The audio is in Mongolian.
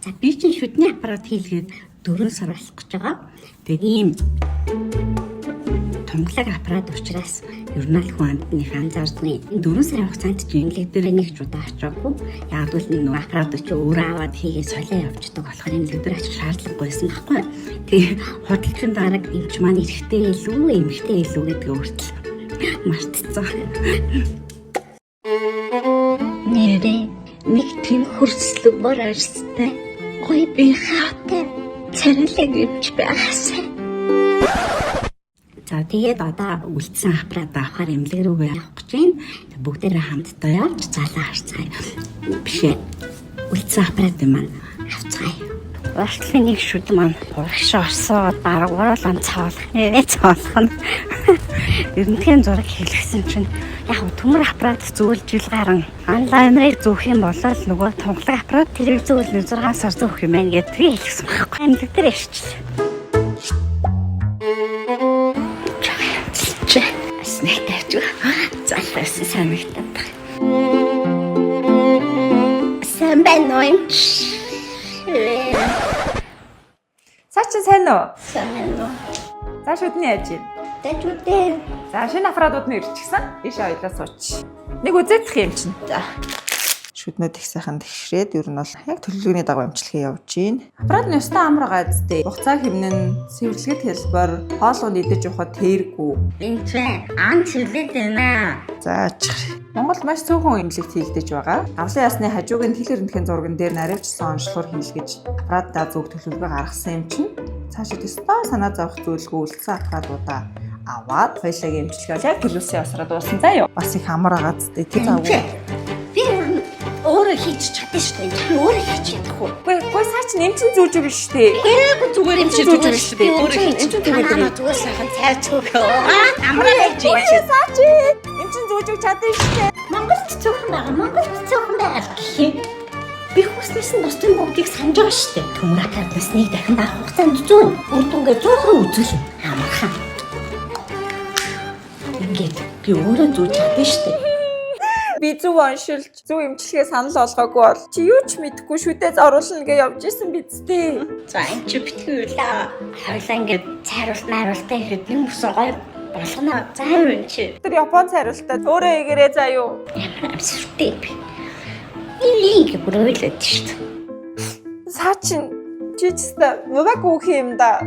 За, би чинь шүдний аппарат хийлгээд 4 сар болох гэж байгаа. Тэгээд ийм тунгалаг аппарат учраас ер нь л хүн амтных анзаардгүй. 4 сарын хугацаанд чи эмнэлэг дээр нэг ч удаа очиагүй. Яг л нэг аппарат чи өөрөө аваад хийгээ солио явждаг болохоор эмнэлэг дээр очих шаардлагагүй байсан байхгүй. Тэгээ худалчин дарга эмч маань эрэгтэй илүү эмэгтэй илүү гэдгээ хүртэл мартцсан. Нэрээ нэг тийм хөрслөг бор арьстай гоё би хаатай царайлаг эмч байгаасай. За, тэгээд одоо үлдсэн аппарат авахар эмнэлэг рүүгээ явах гэж байна. Бүгдээрээ хамтдаа явж залаа харцгаая. Биш ээ. Үлдсэн аппарат маань авцгаая. Уртлын нэг шүд маань урагш орсоо бараг гурлан цоолох нэрээ цоолох нь. Рентген зураг хийлгэсэн чинь яг төмөр аппарат зөөлж ил гарan онлайнаар зөөх юм бол нөгөө тунгалаг аппарат тэрийг зөөл 6 сар зөөх юм байна гэдгийг хэлсэн байхгүй. Эмнэлэг дээр ирчихлээ. Чи нэг тавьж залхаас санагдаад. Сайн байна уу, эмч? Цаа чи сайн уу? Сайн уу? За, шүдний яаж юм? Тэжүүдээ. За, шинэ аппаратууд нь ирчихсэн. Ийш хоёлаа сууч. Нэг үзээдэх юм чинь. За. Шүднүүд их сайхан тэгшрээд ер нь бол яг төлөвлөгөөний дагуу эмчилгээ явж байна. Аппарат нь ёстой амар байгаа зү. Хугацаа хэмнэн, цэвэрлэгэт хэлбэр, хоол унд идэж явахад тэргүй. Эмч, ан цэвэрлээд байна. За, очих. Монголд маш цөөхөн эмнэлэгт хийгдэж байгаа. Авлын ясны хажууг нь хил рентген зурган дээр наривчсан онцлогоор хийлгэж аппаратаа зөв төлөвлөгөө гаргасан юм чинь. Цаашид ёстой санаа зовох зүйлгүй, үлдсэн аппаратуудаа аваад хоёлаагийн эмчилгээ бол яг төлөвлөсөн явсараа дууссан заа юу. Бас их амар байгаа зү. Тэг завгүй. Би ер нь өөрөө хийж чадна шүү дээ. Би өөрөө хийж чадах уу? Үгүй, үгүй, саа чинь эмчин зүүж өгнө шүү дээ. Үгүй, зүгээр юм чи Зүгээр зүгээр шүү дээ. Би өөрөө Эмчин- хийж эмчин зүгээр чадна. Зүгээр сайхан цай цөөхөө. Амраа байж Үгүй, саа чи эмчин зүүж өгч чадна шүү дээ. Монголд цөөхөн байгаа. Монголд цөөхөн байгаа гэх юм. Би хүснээс нь бусдын бүгдийг санаж байгаа шүү дээ. Төмөр аппаратнаас нэг дахин дарах хугацаанд зүүн. Үр дүнгээ 100% үзүүлнэ. Амархан. Ингээд би өөрөө зүүж чадна шүү дээ. Би зөв оншилж, зөв эмчилгээ санал болгоогүй бол чи юу ч мэдэхгүй шүдээ зоруулна гэж явж исэн биз дээ. За, энэ чи битгий үлээ. Хоёлаа ингээд цайруулт найруултаа ихэд юм өсөө гоё болгоно. За юу энэ чи. Тэр Япон цайруултаа өөрөө эгэрээ заа юу. Ямар амсртай би. Нэг бүрөөлөд шүү дээ. Саа чин чи ч гэсэн нудаг үх юм да.